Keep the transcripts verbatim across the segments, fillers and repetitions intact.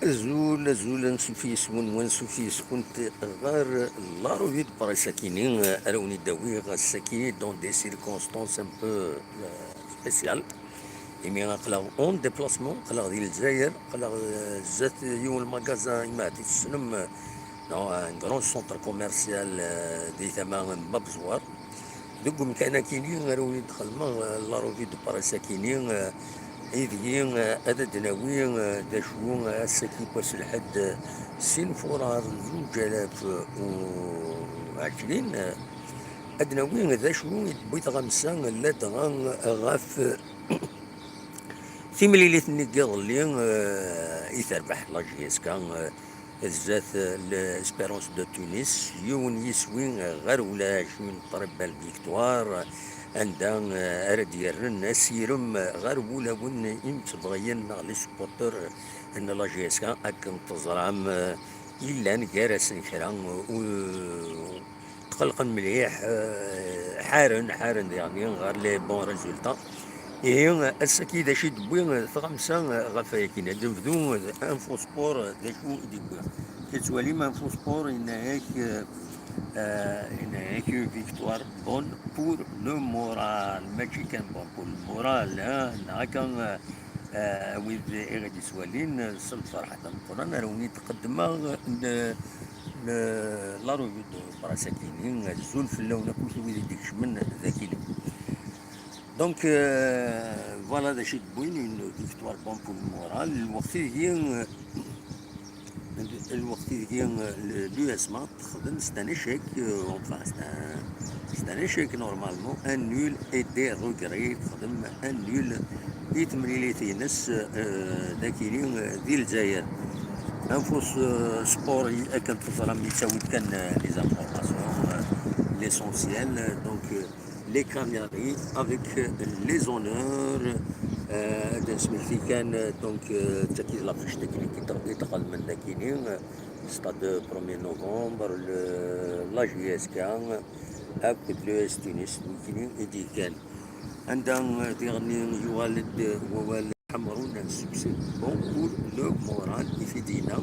Azul, azul, ansuf yes-wen, wansuf yes-kunt ɣer la revue de presse akini, ara wen-id-awiɣ ass-akini dans des circonstances un peu, euh, spéciales. Imi aql-aɣ en déplacement, aql-aɣ di Lezzayer, aql-aɣ, euh, zdat yiwen magasin, imat i tessnem, euh, non, un grand centre commercial, euh, di tama n Mabezwar. Deg umkan akini ara wen-id-xedmeɣ, euh, la revue de presse akini, euh, ideg, euh, ad d-nawi, euh, d acu, euh, ass-agi n wass lḥedd, euh, sin furar zuǧ alaf u ɛecrin, euh, ad d-nawi d acu i d-tewwi tɣamsa ladɣa ɣef timlilit-nni n yiḍelli, euh, i terbeḥ la J S K, euh, zdat, euh, l'Espérance de Tunis, yiwen yiswi, euh, ɣer ulac, une très belle victoire, anda, euh, ara d-yerren asirem ɣer wulawen imsebɣiyen neɣ les supporters n la J S K, akken teẓram, euh, yellan gar-asen kra, euh, tqelqen mliḥ, euh, ḥaren, ḥaren diɣen ɣer les bons résultats. Ihi, ass-agi d acu i d-tewwi tɣamsa ɣef wayagi? Ad nebdu Info Sport, d acu i d-yewwi? Tettwalim Info Sport, yenna-yak, euh, euh, yenna-yak une victoire bonne pour le moral, mačči kan bonne pour le moral, hein, neɣ akka, euh, euh, wid i ɣ-d-yettwalin, euh, s lferḥ d ameqqran ara wen-id-qeddmeɣ, euh, n, n la revue de presse akini, azul fell-awen akk wid i d-ikecmen d akini. Donc, euh, voilà d acu i d-wwin, une victoire bonne pour le moral. Lweqt ideg, euh, lweqt ideg, euh, l'U S M A texdem, c'est un échec, euh, enfin, c'est un, c'est un échec normalement, un nul et des regrets, texdem un nul i temlilit-ines, euh, d akini, euh, di Lezzayer. Info s-, euh, Sport, akken teẓram, yettawi-d kan, euh, les informations, euh, l'essentiel, euh, donc, euh, les Canaries avec, euh, les honneurs, euh, d asmekti kan, euh, donc, euh, d taki d l'affiche technique i d-, i d-xedmen d akini, euh, stade premier novembre, le, la J S K, euh, akked l'U S Tunis, d wigi i d-yekkan. Anda, euh, diɣen yuɣal-d wawal Ḥemrun, un succès bon pour le moral, i t-id-yenna.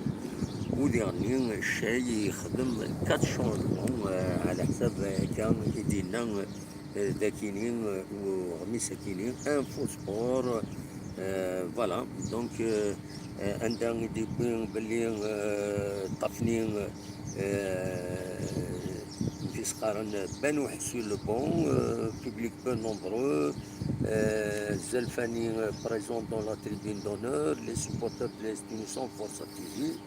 U diɣen ccay yexdem quatre changements, euh, ɛla ḥsab akka i d-yenna, euh, d akini, euh, uɣmis akini, Info Sport, euh, voilà. Donc, euh, euh, anda i d-yewwi belli, euh, ṭṭafni, euh, d isqaren Banu Ḥessu le bon, euh, public peu nombreux, euh, Zelfani, euh, présent dans la tribune d'honneur, les supporters de l'Est Tunis en force à Tizi.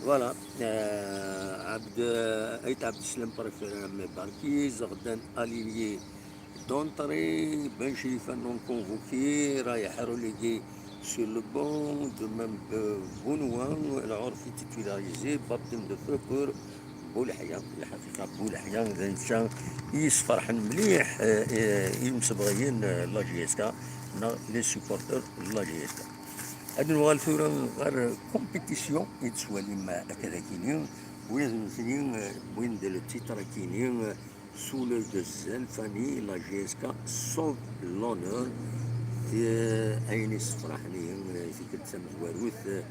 Voilà. Euh, Abd, euh, Ait Abdeslam préféré à Mebarki, Zordan aligné d'entrée, Ben Cherifa non convoqué, Raïh relégué sur le banc, de même, euh, Bounoua, Laourfi titularisé, baptême de feu pour Boulahia. Lḥaqiqa, Boulahia d netta i yesferḥen mliḥ, euh, euh, i yimsebɣiyen, euh, n la J S K, neɣ les supporters n la J S K. Ad nuɣal tura ɣer compétition i d-tettwalim akka d akini, wid nutni, euh, wwin-d le titre akini, euh, sous l'œil de Zelfani, la J S K sauve l'honneur. Ti-, ayen yessefraḥen-iyi, euh, tikkelt tamezwarut, euh,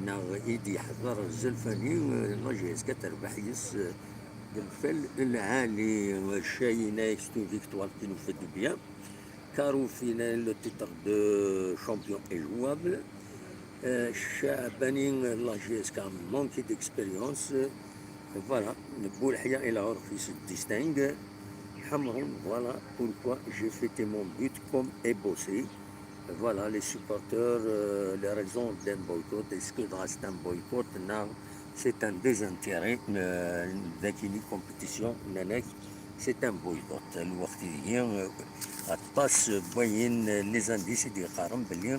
neɣ i d-yeḥḍer Zelfani, euh, la J S K terbeḥ yes, euh, deg lfal lɛali, euh, Chahine, c'est une victoire qui nous fait du bien. Karouf, il a le titre de champion est jouable. Euh, Chabani, la J S K a manqué d'expérience. Voilà, Boulahia et Laourfi se distinguent. Hamroun, voilà pourquoi j'ai fêté mon but comme est bossé. Voilà, les supporters, euh, les raisons d'un boycott. Est-ce que c'est un boycott? Non, c'est un désintérêt. Euh, d akini compétition, nanak, c'est un boycott. Lweqt-agi, euh, aṭas n wayen, les indices i d-yeqqaren belli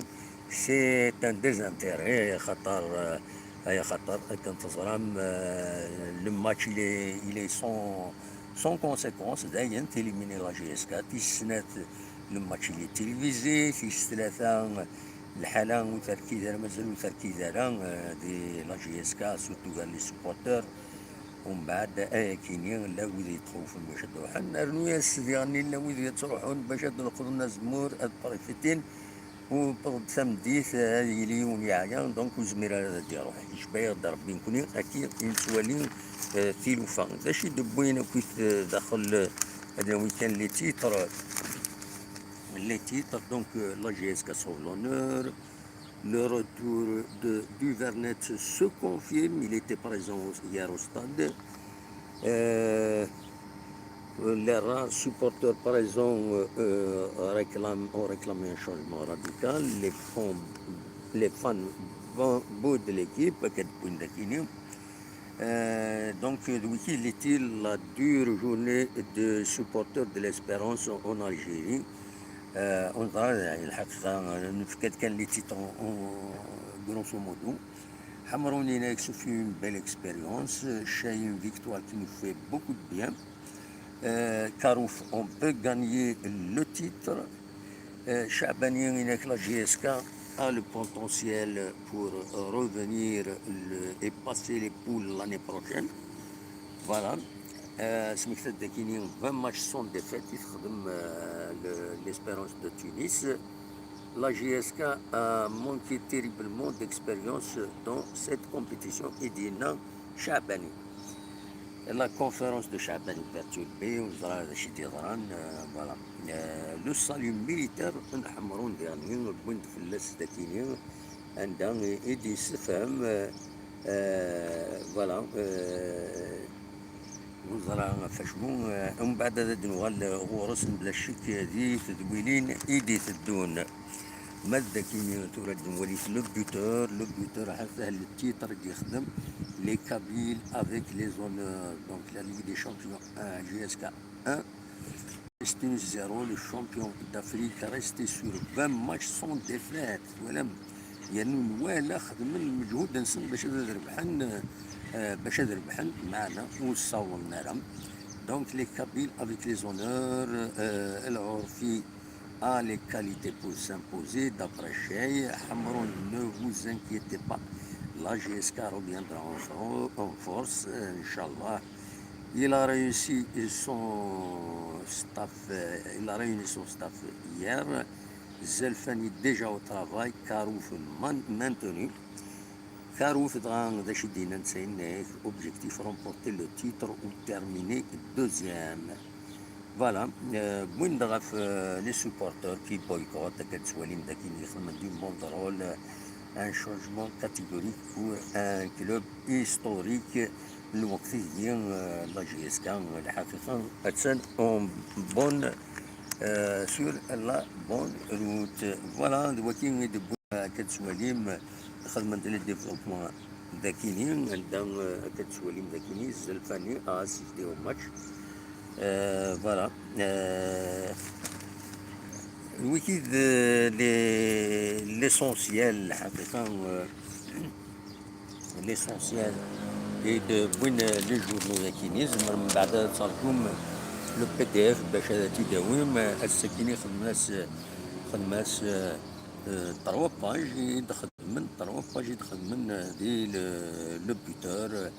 c'est un désintérêt, xaṭer, euh, ay xaṭer, akken teẓram, euh, le match, il est, il est sans, sans conséquence, dayen, t'élimines la J S K, tis snat, le match, il est télévisé, tis tlata, lḥala ur terkid ara, mazal ur terkid ara, euh, di la J S K, surtout gar les supporters. Umbeɛd, ayakini, llan wid yettruḥun bac ad d-ruḥen, rnu-yas diɣen llan wid yettruḥun bac ad d-leqḍen azemmur, ad profitin. Wwḍeɣ-d tameddit, eh, ad yili yiwen yeɛya, donc ur yezmir ara ad d-iruḥ. Yecba-yaɣ-d Rebbi nekni, akka i nettwali, eh, tilufa. D acu i d-wwin akkit, eh, daxel, eh, ad nawi kan les titres. Les titres, donc, euh, la J S K sauve l'honneur, le retour de, du Vernet se confirme, il était présent hier au stade. Euh, les rares supporters présents, euh, euh, réclament, ont réclamé un changement radical. Les fans, les fans vont bout de l'équipe, euh, donc, euh, le week-end, il était la dure journée de supporters de l'Espérance en Algérie. Euh, on va, euh, الحقيقة، نفكر كان les titres en, en grosso modo. Hamroun Inek, ce fut une belle expérience. C'est une victoire qui nous fait beaucoup de bien. Euh, Karouf, on peut gagner le titre. Euh, Chabani Inek, la J S K a le potentiel pour revenir le, et passer les poules l'année prochaine. Voilà. Euh, سميتها داكيني vingt matchs sans défaite, il خدم, euh, le, l'Espérance de Tunis. La J S K a manqué terriblement d'expérience dans cette compétition, i d-yenna Chabani. La conférence de Chabani perturbée, ur ẓriɣ d acu i d-yeḍran, euh, voilà. Euh, le salut militaire n Ḥemrun Diɣni, wwin-d fell-as dagini, anda i, i d-yessefhem, euh, euh, voilà, euh, ur ẓriɣ ɣef acu, euh, umbeɛd ad d-nuɣal ɣur-s, mebla ccek, di tedwilin i d-iteddun. Ma d dagini tura ad nwali le buteur, le buteur, ha-t-a le titre i d-yexdem, les Kabyles avec les honneurs. Donc la Ligue des Champions un, J S K un, Palestine zéro, le champion d'Afrique resté sur vingt matchs sans défaite. Twalam, yernu nwala xedmen lmeǧhud-nsen bac ad rebḥen, euh, bac ad rebḥen, meɛna ur ssawḍen ara. Donc les Kabyles avec les honneurs, euh, العرفي a les qualités pour s'imposer, d'après Cheikh. Hamroun, ne vous inquiétez pas, la J S K reviendra en, fro- en force, euh, Inch'Allah. Il a réussi son staff, euh, il a réuni son staff hier. Zelfani déjà au travail, Karouf man- maintenu. Karouf dɣa d acu i d-yenna netta yenna-ak, objectif, remporter le titre ou terminer deuxième. Voilà, euh, wwin-d ɣef, euh, les supporters qui boycottent, akka d-tettwalim dagini xedmen une banderole, euh, un changement catégorique pour un club historique. Lweqt-agi, euh, la J S K, lḥaqiqa, attan en bonne, euh, sur la bonne route. Voilà, d waki i d-wwin, euh, akka d-tettwalim, xedmen-d le développement dagini, anda, euh, akka d-tettwalim dagini, Zelfani a assisté au match. Euh, voilà. Euh, wiki d les- l'essentiel, lḥaqiqa, euh, l'essentiel. Et de win les journaux dagini, tzemrem mbeɛd ad terǧum le P D F bac ad t-id-awim. Ass-akini xedmen-as, xedmen-as, euh, euh, trois pages i d-xedmen, trois pages i d-xedmen, euh, di le, le buteur,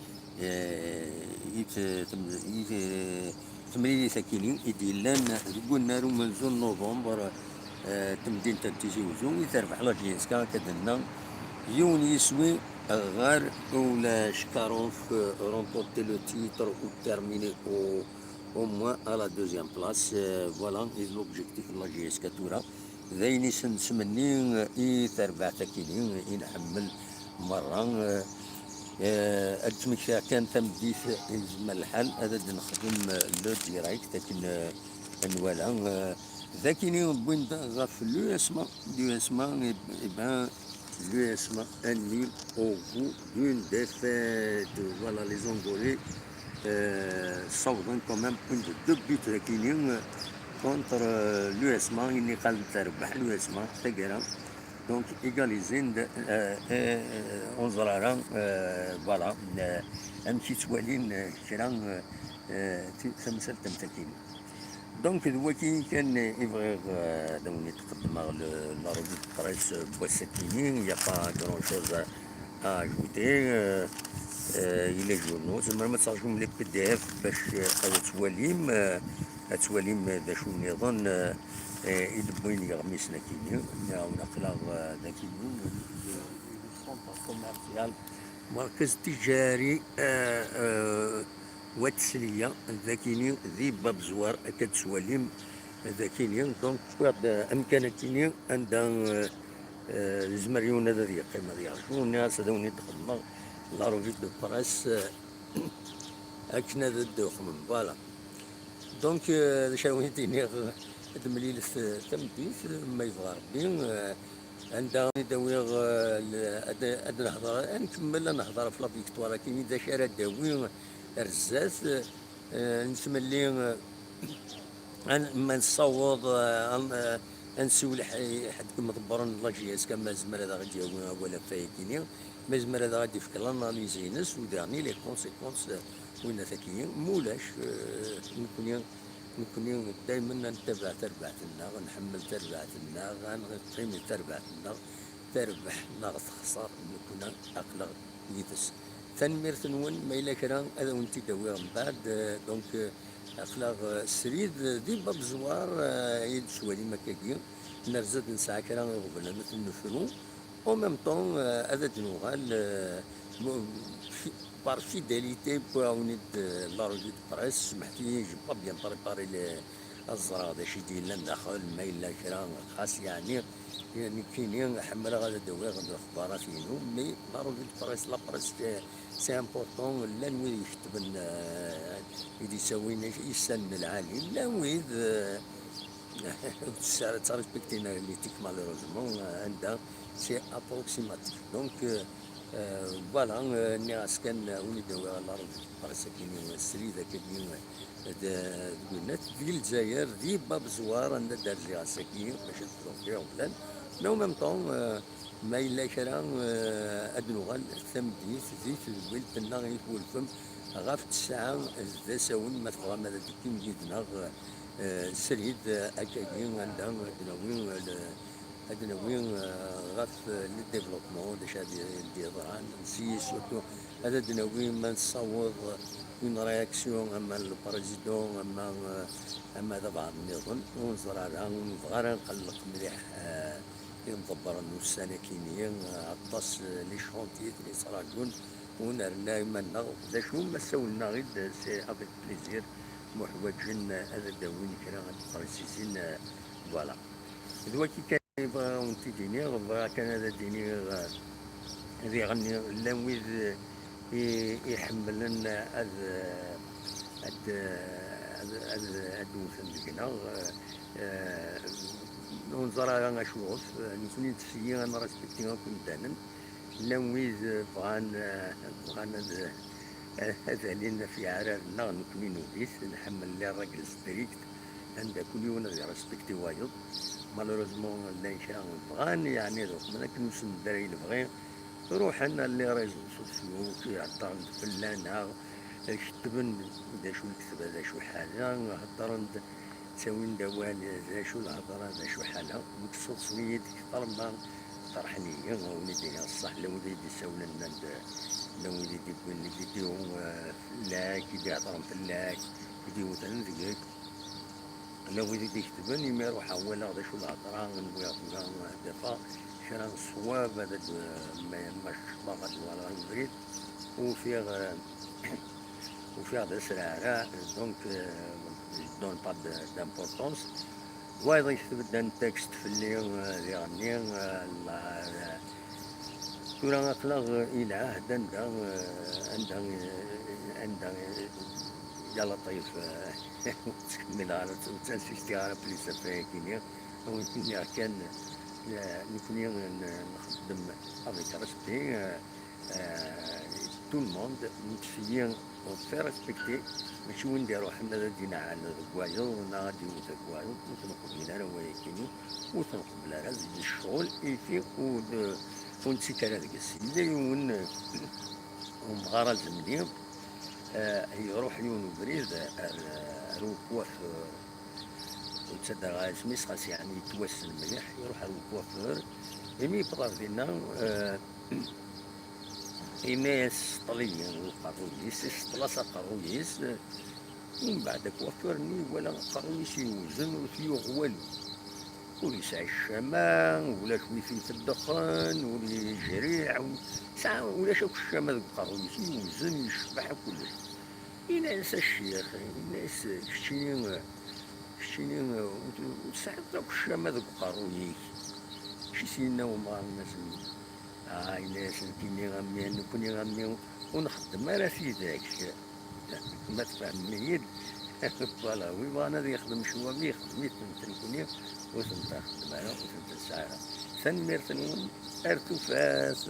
euh, i t- tem- i t- temlilit akini i d-yellan deg unnar umenzu n november, euh, temdint n Tizi Uzzu, i terbeḥ la J S K, akka d-nenna, yiwen yiswi ɣer ulac. Karouf, euh, remporter le titre ou terminer au, au moins à la deuxième place. Euh, voilà, et l'objectif de la J S K tura. D ayen i s-nettmenni i terbaɛt akini i nḥemmel merra. Eh, ad d-ttmektiɣ kan tameddit, yezmer lḥal ad d-nexdem le direct akken, eh, ad nwala. Eh, d akini wwin-d ɣef l'U S M A, l'U S M A, eh, eh ben, l'U S M A annule au bout d'une défaite. Voilà, les Angolais, euh, ssawḍen quand même une de deux buts dagini, euh, contre, euh, l'U S M A, i niqal terbeḥ l'U S M A taggara. Donc, égalisé-d, euh, euh, ur neẓri ara, euh, voilà, euh, amek i ttwalin, euh, kra, euh, euh, ti- tamsalt am takini. Donc, d waki kan i bɣiɣ, euh, ad awen-d-qeddmeɣ le- la revue de presse n wass-akini. Il n'y a pas grand chose à, à ajouter. Euh, euh, i les journaux, tzemrem ad terǧum les P D F bac, euh, ad twalim, euh, ad twalim d acu nniḍen, euh, Eh, i d-wwin yeɣmisen akini, nniɣ-awen aql-aɣ, eh, d akini, le centre commercial, مركز تجاري, eh, eh, Wat Sliya, d akini, di Bab Zwar, akka d-tettwalim, d akini. Donc, wwiɣ-d, eh, amkan akini, anda, eh, eh, yezmer yiwen ad, ad yeqqim, ad yerju, nniɣ-as ad awen-id-xedmeɣ la revue de presse, eh, akken ad d-uxmem, voilà. Donc, euh, d acu ara wen-id-iniɣ, ad d-mlilet, euh, tameddit, ma yebɣa Rebbi, euh, anda i d-awiɣ, euh, l-, ad, ad nehḍer, ad nkemmel ad nehḍer ɣef la victoire akini, d acu ara d-tawi ar zdat, euh, netmelli, euh, ad, ma nessaweḍ, euh, ad, euh, ad nsiwel ḥ-, i ḥedd n yimḍebbren n la J S K, ma yezmer ad aɣ-d-yawi awal ɣef wayagi-nni, ma yezmer ad aɣ-d-yefk l'analyse-ines, u daɣen les conséquences, euh, winat akini, ma ulac, euh, nekni, nekni daymen ad ntabaɛ tarbaɛt-nneɣ, nḥemmel tarbaɛt-nneɣ, ad neqqim di tarbaɛt-nneɣ, terbeḥ neɣ texṣer, nekni aql-aɣ yid-s. Tanemmirt-nwen, ma yella kra ad awen-t-id-awiɣ mbeɛd, euh, donc, euh, aql-aɣ, euh, srid, euh, di Bab Zwar, euh, i d-tettwalim akkagi, nerza-d nesɛa kra iɣeblan ad ten-nefru, en même temps, euh, ad d-nuɣal, euh, mo-, fi-, par fidélité, wwiɣ-awen-id, euh, la revue de presse, smeḥt-iyi, j'ai pas bien préparé les, ad ẓreɣ d acu i d-yellan daxel, ma yella kra, xas yeɛni, nekkini ḥemmleɣ ad d-awiɣ lexbarat-inu, mais la revue de presse, la presse, c'est, c'est important, llan wid iketben, euh, i d-yettawin issan n lɛali, llan wid, euh, ur ttrespektin ara l'éthique, malheureusement, euh, anda, c'est approximatif. Donc, euh, euh, voilà, euh, nniɣ-as kan, euh, win i d-awiɣ la revue de presse akini, euh, srid akini, euh, d, deg winat, di Lezzayer, di Bab Zwar, anda d-rziɣ ass-agi, bac ad fruɣ kra iɣeblan. Mais en même temps, euh, ma yella kra, euh, ad nuɣal tameddit di tedwilt-nneɣ i twulfem ɣef tesɛa d asawen, ma tebɣam ad d-tekkim yid-neɣ, euh, srid, euh, akkagi, anda ad d-nawi, euh, le, ad d-nawi, euh, ɣef, euh, le développement, d acu ad d-yeḍran, nsi surtout ad d-nawi ma nessaweḍ une réaction, ama le président, ama, euh, ama d abɛaḍ nniḍen, ur neẓri ara, ur nebɣi ara nqelleq mliḥ, euh, imḍebbren n ussan akini, euh, aṭas, euh, les chantiers i ten-yettraǧun, ur nerna iman-nneɣ d acu ma ssawlen-aɣ-id, c'est avec plaisir, muḥwaǧen ad d-awin kra ad d-précisin, euh, voilà. D waki kan i bɣiɣ ad wen-t-id-iniɣ, bɣiɣ kan ad d-iniɣ, eh, diɣen llan wid i, iḥemmlen ad, ad, ad, ad, ad wten deg-neɣ, eh, ur neẓri ara acuɣef, eh, nekkni nettfeyyi ad nrespekti akk imdanen, llan wid bɣan, eh, bɣan ad, ad alin ɣef yiɛrar-nneɣ, nekkni nugi-t, nḥemmel les règles strictes, anda kul yiwen ad irespekti wayeḍ. Malheureusement, llan kra bɣan, yeɛni, ad uqmen akken ur sen-nedda ara i lebɣi, ruḥen ar les réseaux sociaux, heddren-d fell-aneɣ, ketben d acu lekdeb, d acu ḥala, heddren-d, ttawin-d awal, d acu lhedra, d acu ḥala. Nekk ssuḍsen-iyi-d kter ma qerḥen-iyi, a wen-id-iniɣ ṣṣeḥ, llan wid i d-isawlen, llan d, llan wid i d-iwwin les vidéos, euh, fell-ak, i d-iheddren fell-ak, i d-iwten deg-k. Llan wid i d-iketben, imi ruḥeɣ walaɣ d acu lhedra, nwiɣ tura, euh, des fois, kra n ṣṣwab, ad d-, ma, ma kecmeɣ ad uɣaleɣ i ubrid, ufiɣ, euh, ufiɣ d asrara, donc, euh, je donne pas de, d'importance. Wayeḍ yekteb-d un texte fell-i, euh, diɣenni, euh, la, la, tura aql-aɣ i lɛahd anda, euh, anda, euh, anda, euh, ya Laṭif, euh, ur ttkemmileɣ ara, ur ttasistiɣ ara plus ɣef wayagi-nni. Awen-d-nniɣ kan, euh, nekkni n-, nxeddem avec respect, euh, euh, tout le monde, nettfeyyi, on fait respecter, mačči win d-iruḥen ad d-ineɛɛel deg wayeḍ neɣ ad d-iwet deg wayeḍ, ur t-neqbil ara wayagi-nni, ur t-neqbel ara, d ccɣel ifi ur, ur nettekk ara deg-s. Yella yiwen, euh, umɣar azemni, euh, iruḥ yiwen ubrid ar, ar ukwaf, euh, ur ttaddareɣ ara isem-is, xas yeɛni yettwassen mliḥ, iruḥ ar ukwafur, imi yewweḍ ar dinna, euh, yenna-yas: "Seṭṭel-iyi uqerruy-is." Iseṭṭel-as aqerruy-is, umbeɛd akwafur-nni iwala aqerruy-is yewzen, ur t-yuɣ walu. Ur yesɛi ccama, ulac wi t-iteddxen, ur yejriɛ, ur yesɛa, ulac akk ccama deg uqerruy-is, yewzen, yecbeḥ akk kullec. Yenna-yas a ccix, yenna-yas keččini, keččini ur t-, ur tesɛiḍ akk ccama deg uqerruy-ik. Acu i s-yenna wemɣar-nni? Ah, yenna-yas nekkini a mmi, nekkni a mmi ur nxeddem ara tidak. Ma tfehmem-iyi-d, voilà, wi bɣan ad yexdem ccwami, yexdem-itent, nekkni ur tent-nxeddem ara, ur tent-nesɛi ara. Tanemmirt-nwen, ar tufat.